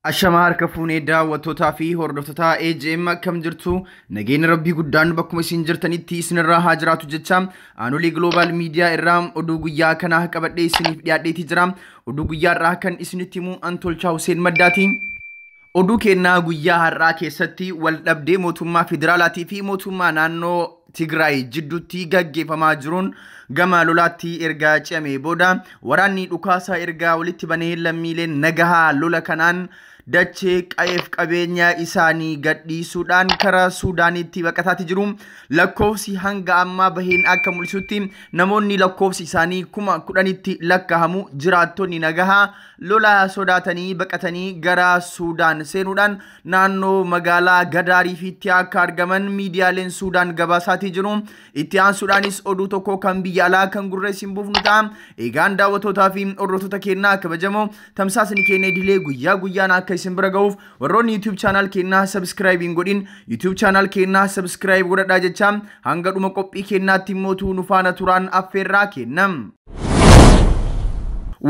Ashamaa harka fuunee daawwattootaa fi hordoftoota AJM akkam jirtu? Nageenya rabbii guddaan bakkuma isin jirtanitti isinirraa haa jiraatu jecha Aanolee Global Media irraa oduu guyyaa kanaa qabadhee isiniif dhiyaadheeti jira. Oduu guyyaa irraa kan isinitti himu Antolchaa Hussein Maddaati. Oduu kennaa guyyaa har'aa keessatti wal dhabdee mootummaa federaalaatii fi mootummaa naannoo Tigraay jidduutti gaggeeffamaa jiruun gama lolaatti erga ce'amee booda waraanni dhukaasaa erga walitti banee lammiileen nagahaa lola kanaan dachee qa'eef qabeenya isaanii gadhiisuudhaan karaa Suudaanitti baqataati jiru. Lakkoofsi hanga ammaa baheen akka mul'isutti namoonni lakkoofsi isaanii 10,000tti lakkaa'amu jiraattonni nagahaa lola sodaatanii baqatanii gara Suudaan seenuudhaan naannoo magaalaa Gadaariifitti akka argaman miidiyaaleen Suudaan gabaasaatii jiru. Itti aansuudhaanis oduu tokko kan biyya alaa kan gurra isin buufnu ta'a. Egaan daawwattootaa fi hordoftoota keenyaa kabajamoo, tamsaasni keenya idilee guyyaa guyyaan akka isin bira ga'uuf warroonni YouTube channel keenyaa subscribe hin godhin YouTube channel keenyaa subscribe godhadhaa jecha hanga dhuma qophii keenyaatti immoo nu faana turaan affeerraa kennam.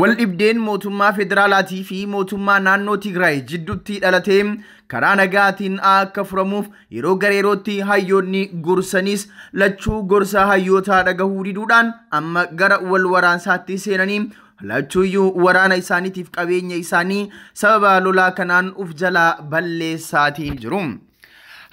Wal dhibdeen mootummaa federaalaatii fi mootummaa naannoo Tigraay jidduutti dhalatee karaa nagaatiin akka furamuuf yeroo gara yerootti hayyoonni gorsanis lachuu gorsa hayyootaa dhagahuu diduudhaan amma gara wal waraansaatti seenanii lachuuyyuu waraana isaaniitiif qabeenya isaanii sababa lolaa kanaan uf jalaa balleessaatii jiru.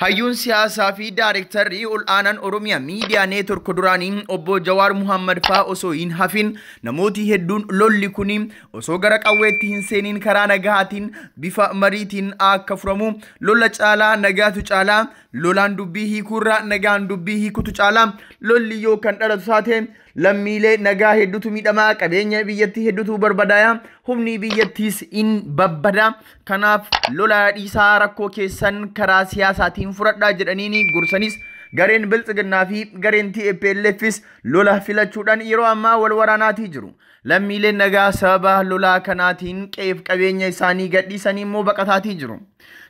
Hayyuun siyaasaa fi daarektarri ol aanaan Oromiyaa Miidiyaa Neetwork duraanii obbo Jawaar Muhammad faa osoo hin hafin namooti hedduun lolli kun osoo gara qawweetti hin seeniin karaa nagahaatiin bifa mariitiin akka furamu, lola caalaa nagaatu caalaa, lolaan dubbii hiikuurra nagaan dubbii hiikutu caalaa, lolli yoo kan dhalatu taate lammiilee nagaa hedduutu miidhamaa, qabeenya biyyattii hedduutu barbadaaya, humni biyyattiis in babbada, kanaaf lola dhiisaa rakkoo keessan karaa siyaasaatiin fudhadhaa jedhaniini gorsanis gareen Biltsiginnaa fi gareen TPLFs lola filachuudhaan yeroo ammaa wal waraanaatii jiru. Lammiileen nagaa sababa lolaa kanaatiin qe'eef qabeenya isaanii gadhiisanii immoo baqataatii jiru.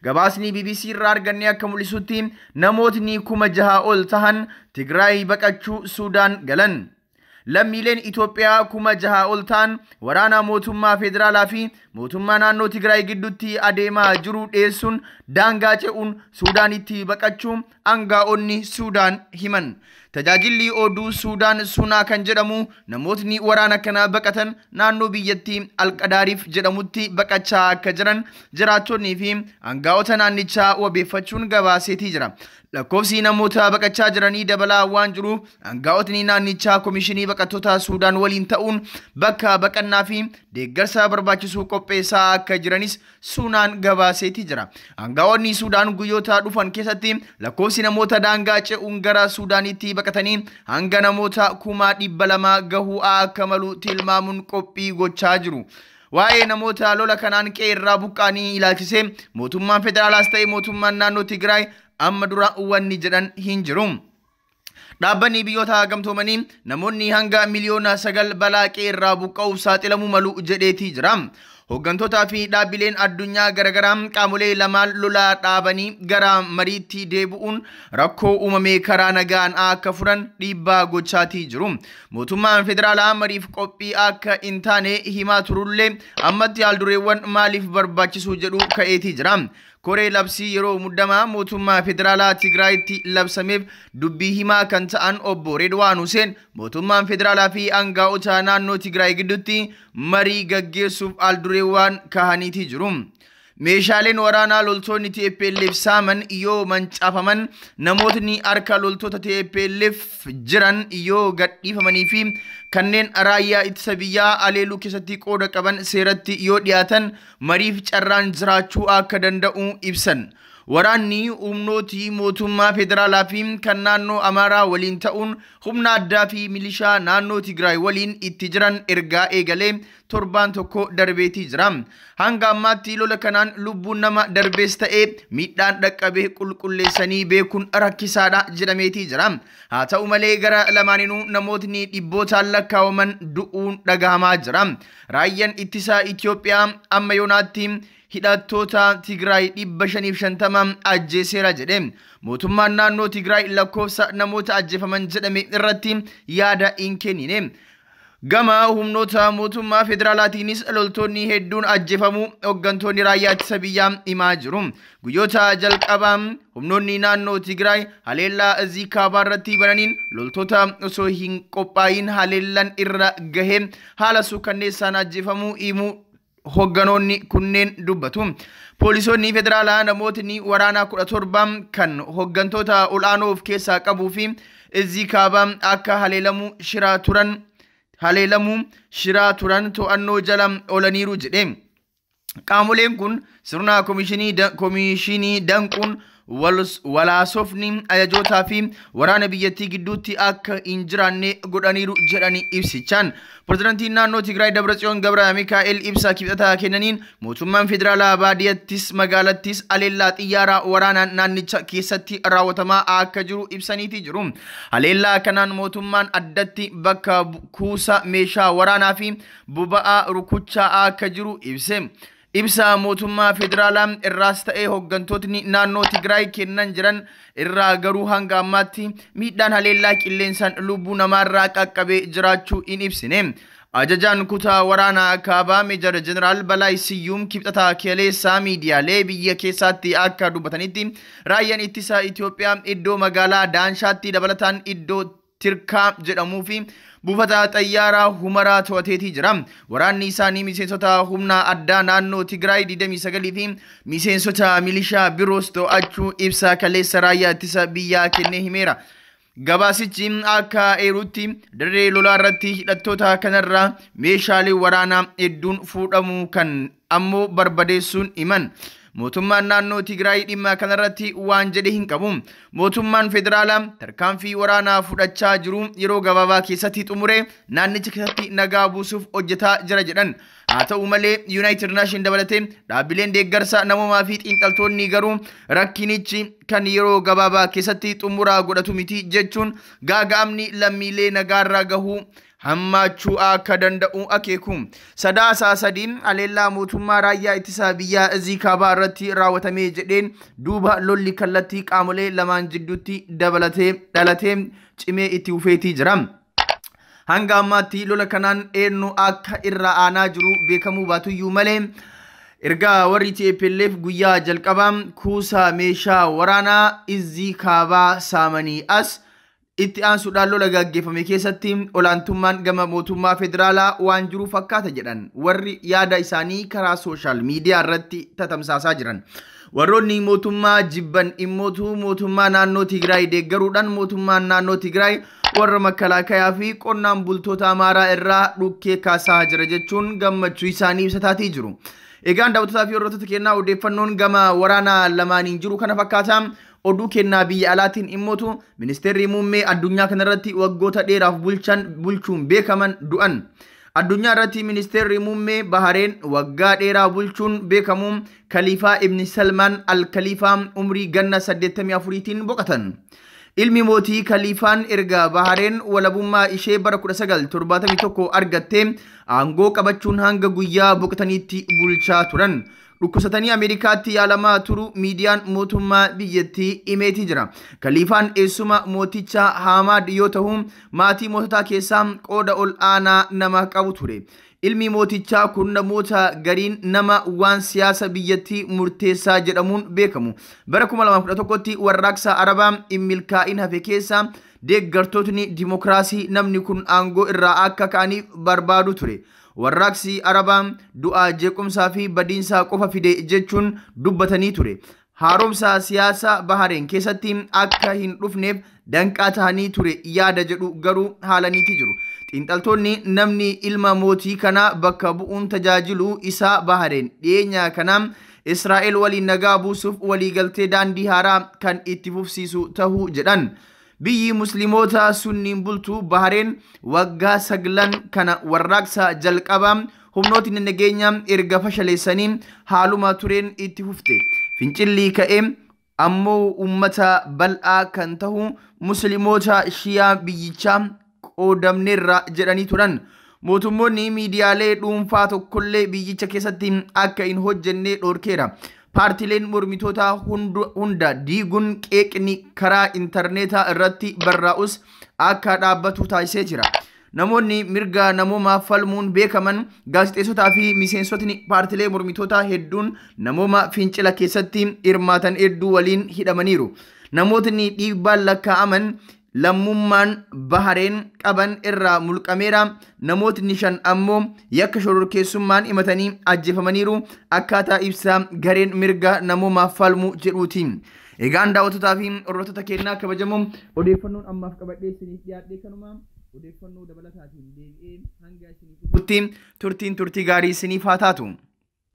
Gabaasni BBC irraa arganne akka mul'isutti namootni 6,000 ol tahan Tigraay baqachuu Suudaan galan. Lammiileen Itoophiyaa 6,000 ol ta'an waraana mootummaa federaalaa fi mootummaa naannoo Tigraay gidduutti adeemaa jiru dhiyeessuun daangaa ce'uun Suudaanitti baqachuu aangaa'onni Suudaan himan. Tajaajilli oduu Suudaan Sunaa kan jedhamu namootni waraana kana baqatan naannoo biyyattii Alqadaariif jedhamutti baqachaa akka jiran jiraattonnii fi aangaa'ota naannichaa wabeeffachuun gabaaseetii jira. Lakkoofsi namoota baqachaa jiranii dabalaa waan jiruuf aangaa'otni naannichaa komishinii baqattoota Suudaan waliin ta'uun bakka baqannaa fi deeggarsa barbaachisu qopheessaa akka jiranis Sunaan gabaaseetii jira. Aangaa'onni Suudaan guyyoota dhufan keessatti lakkoofsi namoota daangaa ce'uun gara Suudaanitti baqatanii hanga namoota 200,000 gahuu akka malu tilmaamuun qophii gochaa jiru. Waa'ee namoota lola kanaan qe'ee irraa buqqa'anii ilaalchisee mootummaan federaalaas ta'e mootummaan naannoo Tigraay amma dura wanni jedhan hin jiru. Dhaabbanni biyyoota gamtoomanii namoonni hanga 9 miliyoona balaa qe'ee irraa buqqa'uuf saaxilamuu malu jedheetii jira. Hooggantootaa fi dhaabbileen addunyaa garaagaraa qaamolee lamaan lolaa dhaabanii gara mariitti deebi'uun rakkoo uumame karaa nagaan akka furan dhiibbaa gochaatii jiru. Mootummaan federaalaa mariif qophii akka hin taane himaa turullee ammatti haaldureewwan maaliif barbaachisu jedhu ka'eetii jira. Koree labsii yeroo muddamaa mootummaa federaalaa Tigraayitti labsameef dubbii himaa kan ta'an obbo Redwaan Hussein mootummaan federaalaa fi aangaa'ota naannoo Tigraay gidduutti marii gaggeessuuf haaldureewwan kahaniitii jiru. Meeshaaleen waraanaa loltoonni TPLF saaman yoo mancaafaman, namootni harka loltoota TPLF jiran yoo gadhiifamanii fi kanneen raayyaa ittisa biyyaa aleeluu keessatti qooda qaban seeratti yoo dhiyaatan mariif carraan jiraachuu akka danda'u ibsan. Waraanni humnooti mootummaa federaalaa fi kan naannoo Amaaraa waliin ta'uun humna addaa fi milishaa naannoo Tigraay waliin itti jiran ergaa eegalee torbaan tokko darbeetii jira. Hanga ammaatti lola kanaan lubbuun nama darbees ta'ee miidhaan dhaqqabee qulqulleessanii beekuun rakkisaadha jedhameetii jira. Haa ta'u malee gara lamaaninuu namootni dhibbootaan lakkaa'aman du'uun dhagahamaa jira. Raayyaan ittisaa Itoophiyaa amma yoonaatti hidhattoota Tigraay 550 ajjeeseera jedhe. Mootummaan naannoo Tigraay lakkoofsa namoota ajjeefaman jedhame irratti yaada hin kennine. Gama humnoota mootummaa federaalaatiinis loltoonni hedduun ajjeefamuu hooggantoonni raayyaa ittisa biyyaa himaa jiru. Guyyoota jalqabaa humnoonni naannoo Tigraay haleellaa Izii kaabaa irratti bananiin loltoota osoo hin qophaayin haleellaan irra gahee haala suukanneessaan ajjeefamuu himuu hoogganoonni kunneen dubbatu. Poolisoonni federaalaa namootni waraanaa 17 kan hooggantoota ol'aanoo of keessaa qabuu fi Izii kaabaa akka haleelamuu shiraa turan to'annoo jala oolaniiru jedhe. Qaamoleen kun sirna komishinii danquun walaasofni ajajootaa fi waraana biyyattii gidduutti akka hin jiraanne godhaniiru jedhanii ibsichaan. Pirezidaantiin naannoo Tigraay Dabratsiyoon Gabra Mikaa'el ibsa kibxataa kennaniin mootummaan federaalaa baadiyyaattis magaalattis haleellaa xiyyaaraa waraanaan naannicha keessatti raawwatamaa akka jiru ibsaniiti jiru. Haleellaa kanaan mootummaan addatti bakka kuusa meeshaa waraanaa fi boba'aa rukuchaa akka jiru ibse. Ibsa mootummaa federaalaa irraas ta'ee hooggantootni naannoo Tigraay kennan jiran irraa garuu hanga ammaatti miidhaan haleellaa qilleensaan lubbuu namaarraa qaqqabee jiraachuu hin ibsine. Ajajaan kutaa waraanaa kaabaa Meejar Jeneraal Balaay Siyyuum kibxataa kaleessaa miidiyaalee biyya keessaatti akka dubbatanitti raayyaan ittisa Itoophiyaa iddoo magaalaa Daanshaatti dabalataan iddoo Tirkaa jedhamuu fi buufata xayyaaraa Humaraa to'ateetii jira. Waraanni isaanii miseensota humna addaa naannoo Tigraay 29 fi miseensota milishaa biroos to'achuu ibsa kaleessa raayyaa ittisa biyyaa kennee himeera. Gabaasichi akka eerutti dirree lolaa irratti hidhattoota kanarraa meeshaalee waraanaa hedduun fuudhamuu kan ammoo barbadeessuun himan. Mootummaan naannoo Tigraay dhimma kanarratti waan jedhe hin qabu. Mootummaan federaalaa tarkaanfii waraanaa fudhachaa jiru yeroo gabaabaa keessatti xumure naannicha keessatti nagaa buusuuf hojjetaa jira jedhan. Haa ta'u malee United Nation dabalatee dhaabbileen deeggarsa namoomaa fi xiinxaltoonni garuu rakkinichi kan yeroo gabaabaa keessatti xumuraa godhatu miti jechuun gaaga'amni lammiilee nagaarra gahuu hammaachuu akka danda'u akeeku. Sadaasa 3 haleellaa mootummaa raayyaa ittisa biyyaa Izii kaabaa irratti raawwatamee jedheen duuba lolli kallattii qaamolee lamaan jidduutti dabalatee dhalatee cimee itti fufeetii jira. Hanga ammaatti lola kanaan eenyu akka irra aanaa jiru beekamuu baatuyyuu malee erga warri TPLF guyyaa jalqabaa kuusaa meeshaa waraanaa Izii kaabaa saamanii as itti aansuudhaan lola gaggeeffame keessatti olaantummaan gama mootummaa federaalaa waan jiru fakkaata jedhan warri yaada isaanii karaa social media irratti tatamsaasaa jiran. Warroonni mootummaa jibban immootu mootummaa naannoo Tigraay deeggaruudhaan mootummaan naannoo Tigraay warra makkalaakayaa fi qonnaan bultoota Amaaraa irraa dhukkee kaasaa jira jechuun gammachuu isaanii ibsataatii jiru. Egaan daawwattootaa fi hordoftoota kennaa, odeeffannoon gama waraanaa lamaaniin jiru kana fakkaata. Oduu kennaa biyya alaatiin immootu ministeerri muummee addunyaa kanarratti waggoota dheeraaf bulchan bulchuun beekaman du'an. Addunyaa irratti ministeerri muummee Bahareen waggaa dheeraa bulchuun beekamu Khaliifaa Ibn Salmaan Al-Khaliifaa umrii ganna 84tiin boqotan. Ilmi mootii Khaliifaan erga Bahareen walabummaa ishee bara 1971 argattee aangoo qabachuun hanga guyyaa boqotaniitti bulchaa turan. Dhukkubsatanii Ameerikaatti yaalamaa turu miidiyaan mootummaa biyyattii himeetii jira. Khaliifaan eessuma mooticha Haamaad yoo ta'u, maatii moototaa keessaa qooda ol aanaa nama qabu ture. Ilmi mootichaa kun namoota gariin nama waan siyaasa biyyattii murteessaa jedhamuun beekamu. Bara 2011tti warraaqsa Arabaa hin milkaa'in hafe keessa deeggartootni dimokiraasii namni kun aangoo irraa akka ka'aniif barbaadu ture. Warraaqsi Arabaa du'aa, jeequmsaa fi badiinsaa qofa fide jechuun dubbatanii ture. Haaromsa siyaasaa Bahareen keessatti akka hin dhufneef danqaa ta'anii ture yaada jedhu garuu haalaniiti jiru. Xiinxaltoonni namni ilma mootii kanaa bakka bu'uun tajaajilu isaa Bahareen dhiyeenya kanaa Israa'el waliin nagaa buusuuf waliigaltee daandii haaraa kan itti fufsiisu tahuu jedhan. Biyyi musliimoota sunniin bultu Bahareen waggaa 9 kana warraaqsa jalqabaa humnootni nageenya erga fashaleessanii haaluma tureen itti fufte. Fincilli ka'ee ammoo uummata bal'aa kan tahu musliimoota shiyaa biyyichaa qoodamneerra jedhanii turan. Mootummoonni miidiyaalee dhuunfaa tokkollee biyyicha keessatti akka hin hojjenne dhorkeera. Paartileen mormitoota hunda diiguun qeeqni karaa intarneetaa irratti barraa'us akka dhaabbatu taasisee jira. Namoonni mirga namoomaa falmuun beekaman, gaazexeessotaa fi miseensotni paartilee mormitootaa hedduun namooma fincila keessatti hirmaatan hedduu waliin hidhamaniiru. Namootni dhiibbaan lakkaa'aman lammummaan Bahareen qaban irraa mulqameera. Namootni 5 ammoo yakka shororkeessummaan himatanii ajjeefamaniiru, akkaataa ibsaa gareen mirga namoomaa falmu jedhuuti. Egaan daawwattotaa fi hordoftoota keenyaa kabajamoo, odeeffannoon ammaaf qabadhee isiniif dhiyaadhee kanuma. Odeeffannoo dabalataatiin deebi'ee hanga isiniif dhufutti turtiin turtii gaarii isiniif haa taatu.